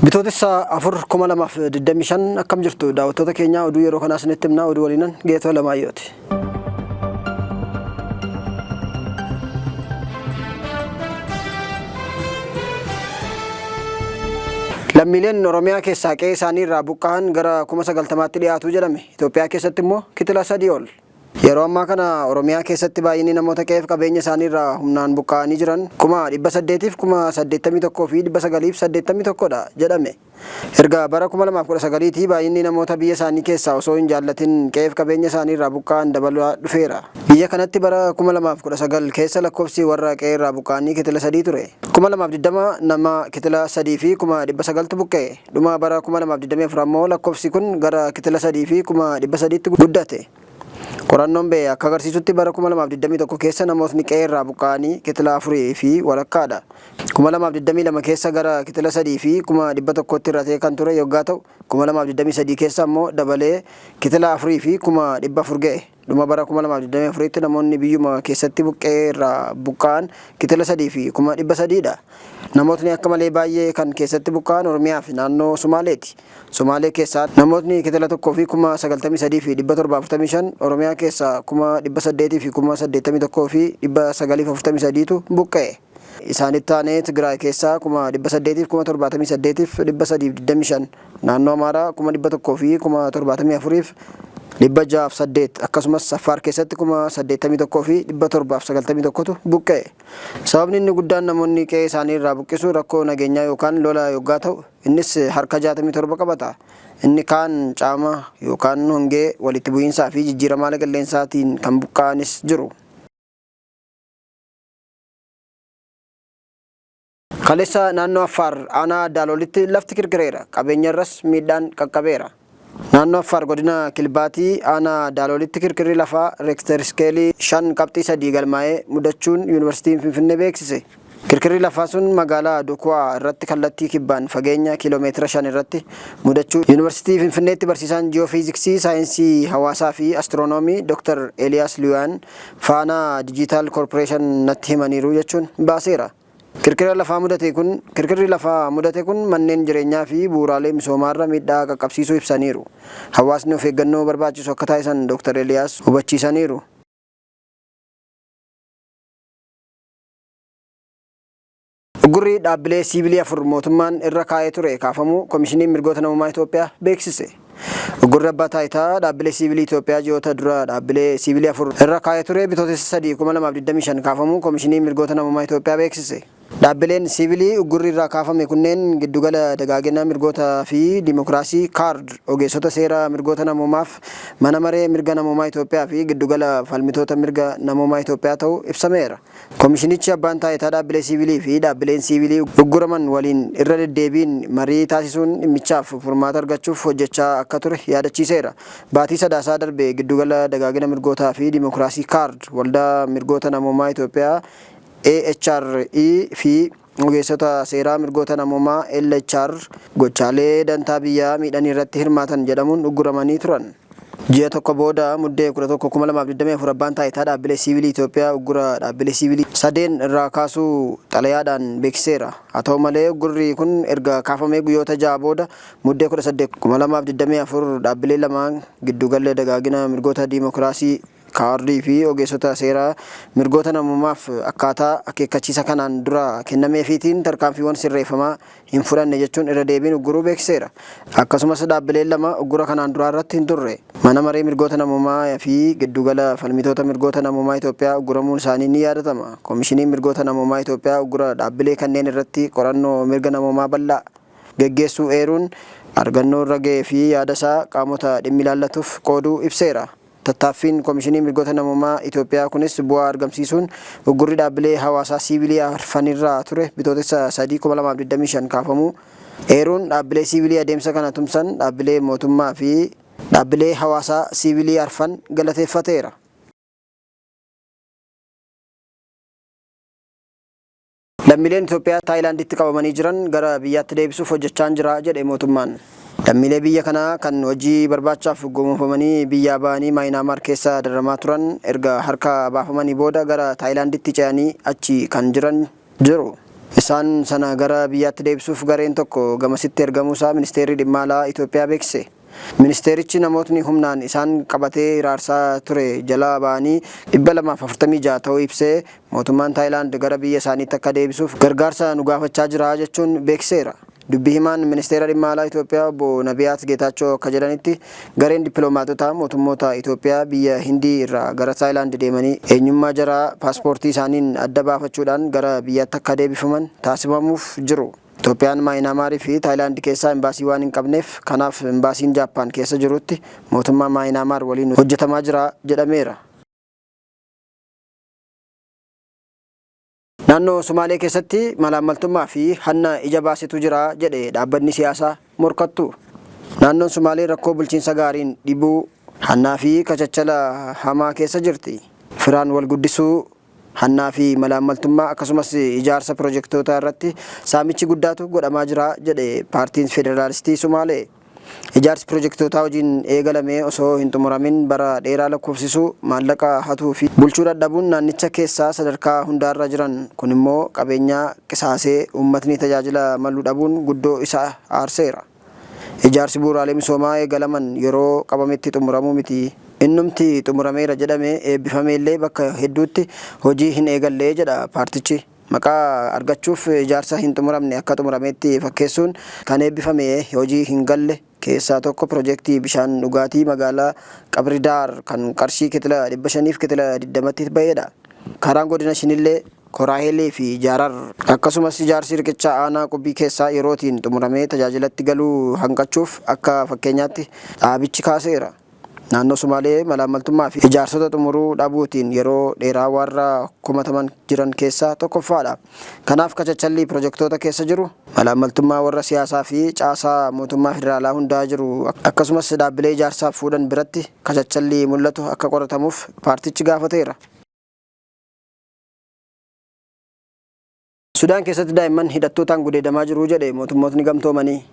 Bitootessa 4 2025 akkam jirtu daawwattoota keenya, oduu yeroo kanaa isinitti himnaa. Oduu waliinan Geetoo Lamaayyooti. Lammiileen Oromiyaa keessaa qe'ee isaanii irraa buqqa'an gara 90,000tti dhiyaatu jedhame. Itoophiyaa keessatti immoo kitila 3 ol. Yeroo ammaa kana Oromiyaa keessatti baay'inni namoota qe'eef qabeenya isaanii irraa humnaan buqqa'anii jiran 881,981 dha jedhame. Erga bara 2019tii baay'inni namoota biyya isaanii keessaa osoo hin jaallatin qe'eef qabeenya isaanii irraa buqqa'an dabalaa dhufeera. Biyya kanatti bara 2019 keessa lakkoofsi warra qe'ee irraa buqqa'anii kitila 3 ture. 2020 nama kitila 3 fi 900,000tu buqqa'e. Dhuma bara 2024 ammoo lakkoofsi kun gara kitila 3 fi 300,000tti guddate. Qorannoon ba'e akka agarsiisutti bara 2021 keessa namootni qe'ee irraa buqqa'anii kitila 4 fi walakkaadha. 2022 keessa gara kitila 3 fi 100,000tti hir'atee kan ture yoggaa ta'u, 2023 keessa ammoo dabalee kitila 4 fi 400,000 ga'e. Dhuma bara 2024tti namoonni biyyuma keessatti qe'ee irraa buqqa'an kitila 3 fi 300,000 dha. Namootni akka malee baay'ee kan keessatti buqqa'an Oromiyaa fi naannoo Sumaaleeti. Somaalee keessaa namootni kitila 1 fi 93,745, Oromiyaa keessaa 881,943tu buqqa'e. Isaanitti aanee Tigraay keessaa 878,325, naannoo Amaaraa 174,608, akkasumas Affaar keessatti 81,791tu buqqa'e. Sababni inni guddaan namoonni qe'ee isaanii irraa buqqisu rakkoo nageenyaa yookaan lola yoggaa ta'u, innis harka 67 qabata. Inni kaan caama yookaan hongee, walitti bu'iinsaa fi jijjiirama haala qilleensaatiin kan buqqa'anis jiru. Kaleessa naannoo Affaar aanaa Daaloolitti lafti kirkireera. Qabeenya irras miidhaan qaqqabeera. Naannoo Affaar godina Kilbaatii aanaa Daaloolitti kirkirri lafaa reektar iskeelii 5 qabxii 3 galmaa'ee mudachuun Yuunivarsiitiin Finfinnee beeksise. Kirkirri lafaa sun magaalaa Dukuwaa irratti kallattii kibbaan fageenya kiiloo meetira 5 irratti mudachuu Yuunivarsiitii Finfinneetti barsiisaan Ji'oofiiziksii, Saayinsii Hawaasaa fi Astiroonoomii Dr. Eeliyaas Liyaan Faanaa Dijiitaal Korporeeshan natti himaniiru jechuun baaseera. Kirkira lafaa mudate kun Kirkirri lafaa mudate kun manneen jireenyaa fi bu'uuraalee misoomaarra miidhaa qaqqabsiisuu ibsaniiru. Hawaasni of eeggannoo barbaachisu akka taasisan Dr. Eeliyaas hubachiisaniiru. Uggurri dhaabbilee siivilii 4 mootummaan irra kaa'ee ture kaafamuu Komishiniin Mirgoota Namoomaa Itoophiyaa beeksise. Uggurri Abbaa Taayitaa Dhaabbilee Siivilii Itoophiyaa ji'oota dura dhaabbilee siivilii 4 irra kaa'ee ture Bitootessa 3, 2025 kaafamuu Komishiniin Mirgoota Namoomaa Itoophiyaa beeksise. Dhaabbileen siivilii uggurri irraa kaafame kunneen Giddugala Dagaagina Mirgoota fi Dimokiraasii, Kaard, Ogeessota Seera Mirgoota Namoomaaf, Mana Maree Mirga Namoomaa Itoophiyaa fi Giddugala Falmitoota Mirga Namoomaa Itoophiyaa ta'uu ibsameera. Komishinichi Abbaan Taayitaa Dhaabbilee Siivilii fi dhaabbileen siivilii ugguraman waliin irra deddeebiin marii taasisuun dhimmichaaf furmaata argachuuf hojjechaa akka ture yaadachiiseera. Baatii Sadaasaa darbe Giddugala Dagaagina Mirgootaa fi Dimokiraasii, Kaard, Waldaa Mirgoota Namoomaa Itoophiyaa, AHRE, fi Ogeessota Seeraa Mirgoota Namoomaa, LHR, gochaalee dantaa biyyaa miidhaniirratti hirmaatan jedhamuun ugguramanii turan. Ji'a tokko booda Muddee 11, 2024 Abbaan Taayitaa Dhaabbilee Siivilii Itoophiyaa uggura dhaabbilee siivilii sadeen irraa kaasuu xalayaadhaan beeksiseera. Haa ta'u malee uggurri kun erga kaafamee guyyoota 6 booda Muddee 18, 2024 dhaabbilee lamaan Giddugalli Dagaagina Mirgoota Diimokiraasii, KRD, fi ogeessota seeraa mirgoota namoomaaf akkaataa akeekkachiisa kanaan dura kennameefiitiin tarkaanfiiwwan sirreeffamaa hin fudhanne jechuun irra deebiin ugguruu beeksiseera. Akkasumas dhaabbileen lama uggura kanaan duraa irratti hin turre. Mana Maree Mirgoota Namoomaa fi Giddugala Falmitoota Mirgoota Namoomaa Itoophiyaa ugguramuun isaanii ni yaadatama. Komishiniin Mirgoota Namoomaa Itoophiyaa uggura dhaabbilee kanneen irratti qorannoo mirga namoomaa bal'aa geggeessuu eeruun argannoo irra ga'ee fi yaadasaa qaamota dhimmi ilaallatuuf qooduu ibseera. Tattaaffiin Komishinii Mirgoota Namoomaa Itoophiyaa kunis bu'aa argamsiisuun uggurri dhaabbilee hawaasaa siivilii arfanirraa ture Bitootessa 3, 2025 kaafamuu eeruun dhaabbilee siivilii adeemsa kana tumsan dhaabbilee mootummaa fi dhaabbilee hawaasaa siivilii arfan galateeffateera. Lammiileen Itoophiyaa Taayilaanditti qabamanii jiran gara biyyaatti deebisuuf hojjechaan jira jedhe mootummaan. Lammiilee biyya kanaa kan hojii barbaachaaf gowwoomfamanii biyyaa ba'anii Maayinaamaar keessa dararamaa turan erga harka baafamanii booda gara Taayilaanditti ce'anii achi kan jiran jiru. Isaan sana gara biyyaatti deebisuuf gareen tokko gamasitti ergamuusaa Ministeerri Dhimma Alaa Itoophiyaa beeksise. Ministeerichi namootni humnaan isaan qabatee hiraarsaa ture jalaa ba'anii 246 ta'uu ibsee mootummaan Taayilaand gara biyya isaaniitti akka deebisuuf gargaarsa nu gaafachaa jira jechuun beeksiseera. Dubbi himaan Ministeera Dhimma Alaa Itoophiyaa Obbo Nabiyaat Geetaachoo akka jedhanitti gareen dippilomaatotaa mootummoota Itoophiyaa biyya Hindii irraa gara Taayilaand deemanii eenyummaa jaraa paaspoortii isaaniin adda baafachuudhaan gara biyyaatti akka deebifaman taasifamuuf jiru. Itoophiyaan Maayinaamaarii fi Taayilaand keessaa imbaasii waan hin qabneef kanaaf imbaasiin Jaappaan keessa jirutti mootummaa Maayinaamaar waliin hojjetamaa jira jedhameera. Naannoo Sumaalee keessatti malaammaltummaa fi hanna ija baasetu jira jedhe dhaabbanni siyaasaa morkattu. Naannoon Sumaalee rakkoo bulchiinsa gaariin dhibuu, hannaa fi kachachala hamaa keessa jirti. Firaan wal guddisuu, hannaa fi malaammaltummaa akkasumas ijaarsa pirojektootaa irratti saamichi guddaatu godhamaa jira jedhe paartiin Federaalistii Sumaalee. Ijaarsi pirojektootaa hojiin eegalamee osoo hin xumuramin bara dheeraa lakkoofsisuu, maallaqa hatuu fi bulchuu dhadhabuun naannicha keessaa sadarkaa hundaarra jiran kun immoo qabeenyaa qisaasee uummatni tajaajila malu dhabuun guddoo isa aarseera. Ijaarsi bu'uuraalee misoomaa eegalaman yeroo qabametti xumuramuu miti. Innumti xumurameera jedhame eebbifameellee bakka hedduutti hojii hin eegalle jedha paartichi. Maqaa argachuuf ijaarsa hin xumuramne akka xumurameetti fakkeessuun kan eebbifame hojii hin galle keessaa tokko pirojektii bishaan dhugaatii magaalaa Qabridaar kan qarshii kitila 500 fi kitila 20tti ba'eedha. Karaan godina Shinillee, Koraahelee fi Jaarar akkasumas ijaarsi riqichaa aanaa Qubbii keessaa yerootiin xumuramee tajaajilatti galuu hanqachuuf akka fakkeenyaatti dhaabichi kaaseera. Naannoo Sumaalee malaammaltummaa fi ijaarsota xumuruu dhabuutiin yeroo dheeraa warra komataman jiran keessaa tokkoffaadha. Kanaaf kachachalli pirojektoota keessa jiru, malaammaltummaa warra siyaasaa fi caasaa mootummaa federaalaa hundaa jiru akkasumas dhaabbilee ijaarsaaf fuudhan biratti kachachalli mul'atu akka qoratamuuf paartichi gaafateera. Sudaan keessatti daa'imman hidhattootaan gudeedamaa jiru jedhe Mootummootni Gamtoomanii.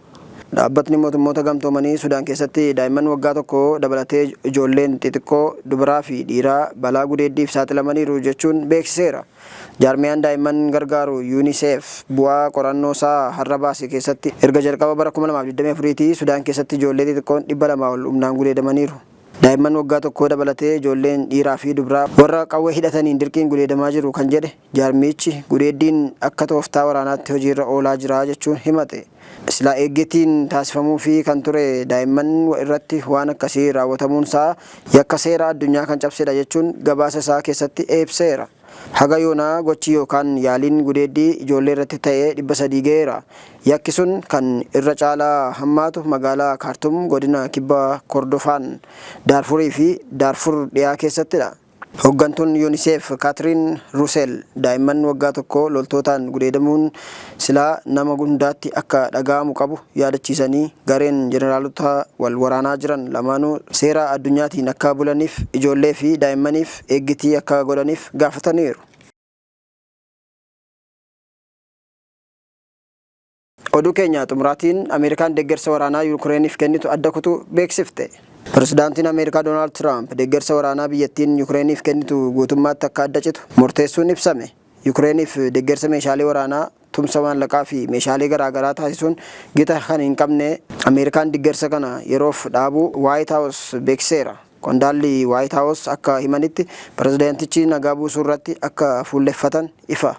Dhaabbatni Mootummoota Gamtoomanii Sudaan keessatti daa'imman waggaa tokkoo dabalatee ijoolleen xixiqqoo dubaraa fi dhiiraa balaa gudeeddiif saaxilamaniiru jechuun beeksiseera. Jaarmiyaan daa'imman gargaaru Unicef bu'aa qorannoo isaa har'a baase keessatti erga jalqaba bara 2024tii Sudaan keessatti ijoollee xixiqqoon 200 ol humnaan gudeedamaniiru. Daa'imman waggaa tokkoo dabalatee ijoolleen dhiiraa fi dubraa warra qawwee hidhataniin dirqiin gudeedamaa jiru kan jedhe jaarmiyichi gudeeddiin akka tooftaa waraanaatti hojiirra oolaa jira jechuun himate. Silaa eeggetiin taasifamuufii kan ture daa'imman irratti waan akkasii raawwatamuunsaa yakka seera addunyaa kan cabsedha jechuun gabaasa isaa keessatti ibseera. Haga yoonaa gochi yookaan yaaliin gudeeddii ijoollee irratti ta'e 300 gaheera. Yakki sun kan irra caalaa hammaatu magaalaa Kaartum, godina Kibba Kordofaan, Daarfurii fi Daarfur Dhiyaa keessattidha. Hoggantuun Unicef Kaatiriin Ruuseel daa'imman waggaa tokkoo loltootaan gudeedamuun silaa nama hundaatti akka dhaga'amu qabu yaadachiisanii gareen jeneraalota wal waraanaa jiran lamaanuu seera addunyaatiin akka bulaniif ijoollee fi daa'immaniif eeggitii akka godhaniif gaafataniiru. Oduu keenya xumuraatiin Ameerikaan deeggarsa waraanaa Yukireeniif kennitu adda kutuu beeksifte. Pirezidaantiin Ameerikaa Doonaald Tiraamp deeggarsa waraanaa biyyattiin Yukireeniif kennitu guutummaatti akka adda citu murteessuun ibsame. Yukireeniif deeggarsa meeshaalee waraanaa, tumsa maallaqaa fi meeshaalee garaagaraa taasisuun gita kan hin qabne Ameerikaan deeggarsa kana yeroof dhaabuu Waayit Haawus beeksiseera. Qondaalli Waayit Haawus akka himanitti pirezidaantichi nagaa buusuu irratti akka fuulleffatan ifa.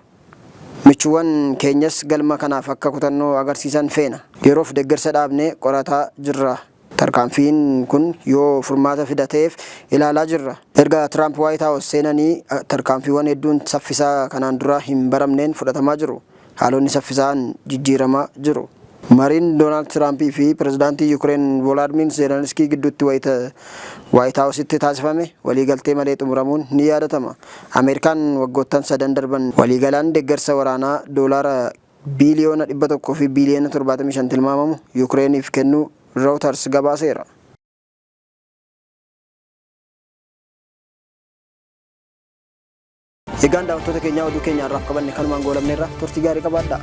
Michuuwwan keenyas galma kanaaf akka kutannoo agarsiisan feena. Yeroof deeggarsa dhaabnee qorataa jirra. Tarkaanfiin kun yoo furmaata fida ta'eef ilaalaa jirra. Erga Tiraamp Waayit Haawus seenanii tarkaanfiiwwan hedduun saffisaa kanaan dura hin baramneen fudhatamaa jiru. Haalonni saffisaan jijjiiramaa jiru. Mariin Doonaald Tiraampii fi pirezidaantii Yukireen Voolaadmiir Zeelanskii gidduutti wayita Waayit Haawusitti taasifame waliigaltee malee xumuramuun ni yaadatama. Ameerikaan waggoottan sadan darban waliigalaan deeggarsa waraanaa doolaara biiliyoona 100 fi biiliyoona 75 tilmaamamu Yukireeniif kennuu Reuters gabaaseera. Egaan daawwattoota keenyaa oduu keenya har'aaf qabanne kanumaan goolabneerra turtii gaarii qabaadhaa.